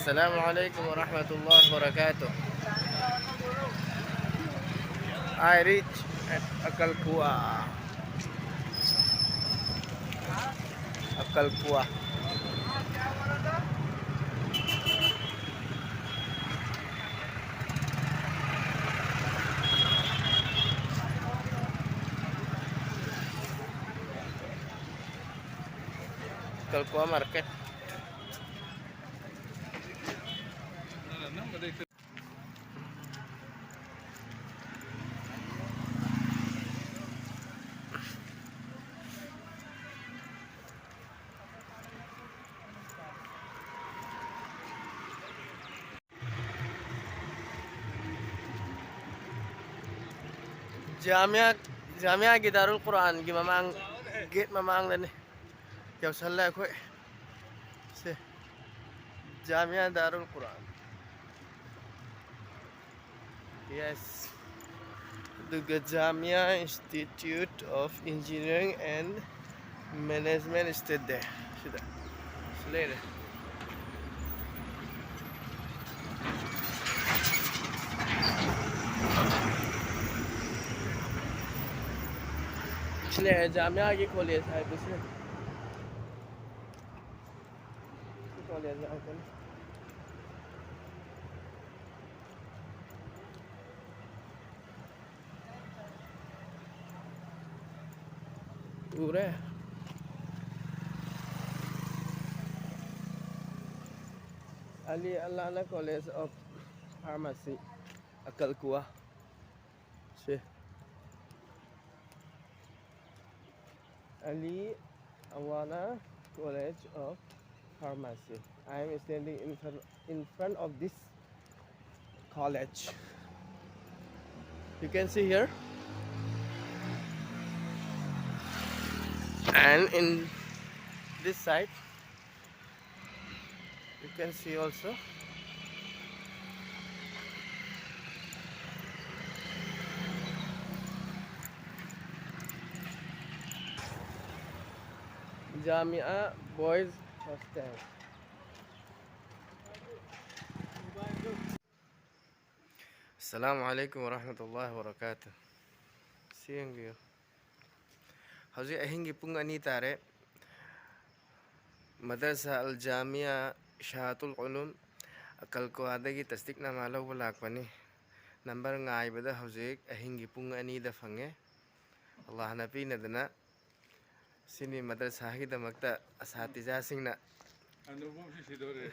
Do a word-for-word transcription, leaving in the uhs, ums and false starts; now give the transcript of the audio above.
Assalamu alaikum warahmatullahi wabarakatuh. I reach at Akalkua. Akalkua. Akalkua Market. Jamia, ꯖꯥꯃꯤꯌꯥꯒꯤ ꯗꯥꯔꯨꯜ ꯀꯨꯔꯥꯟꯒꯤ ꯃꯃꯥꯡ, get ꯃꯃꯥꯡꯗꯅꯤ꯫ ꯌꯧꯁꯜꯂꯦ ꯑꯩꯈꯣꯏ꯫ ꯁꯦ, ꯖꯥꯃꯤꯌꯥ ꯗꯥꯔꯨꯜ ꯀꯨꯔꯥꯟ꯫ Yes. ꯑꯗꯨꯒ Jamia Institute of Engineering and Management Study. ꯁꯤꯗ꯫ ꯁꯤ ꯂꯩꯔꯦ꯫ ꯁꯤ ꯂꯩꯔꯦ ꯖꯥꯃꯤꯌꯥꯒꯤ ꯀꯣꯂꯦꯖ ꯍꯥꯏꯕꯁꯤ꯫ ꯁꯤ ꯀꯣꯂꯦꯖ ꯉꯥꯛꯇꯅꯤ꯫ ꯎꯔꯦ꯫ ꯑꯂꯤ ꯑꯜꯂꯥꯅ College of Pharmacy, ꯑꯀꯜꯀꯨꯋꯥ꯫ Say. Ali Awana College of Pharmacy. I am standing in front, in front of this college. You can see here. And in this side, you can see also. Jamia Boys Hostel. ꯑꯁꯂꯥꯃꯨ ꯑꯂꯥꯏꯀꯨꯝ ꯋꯔꯍꯃꯇꯨꯜꯂꯥꯍꯤ ꯋꯕꯔꯀꯥꯇꯨꯍ꯫ ꯁꯤ ꯌꯦꯡꯕꯤꯌꯨ꯫ ꯍꯧꯖꯤꯛ ꯑꯍꯤꯡꯒꯤ ꯄꯨꯡ ꯑꯅꯤ ꯇꯥꯔꯦ꯫ ꯃꯗꯔꯁꯥ ꯑꯜ ꯖꯥꯃꯤꯌꯥ ꯏꯁꯥꯇꯨꯜ ꯎꯂꯨꯝ ꯀꯜꯀ꯭ꯋꯥꯗꯒꯤ ꯇꯁꯗꯤꯛ ꯅꯃꯥ ꯂꯧꯕ ꯂꯥꯛꯄꯅꯤ꯫ ꯅꯝꯕꯔ ꯉꯥꯏꯕꯗ ꯍꯧꯖꯤꯛ ꯑꯍꯤꯡꯒꯤ ꯄꯨꯡ ꯑꯅꯤꯗ ꯐꯪꯉꯦ꯫ ꯑꯜꯂꯥꯍꯅ ꯄꯤꯅꯗꯅ ꯁꯤꯅꯤ ꯃꯗꯔꯁꯥꯒꯤꯗꯃꯛꯇ ꯑꯁꯥꯇꯤꯖꯥꯁꯤꯡꯅ ꯑꯅꯨꯄꯝꯁꯤ ꯁꯤꯗꯣꯔꯦ꯫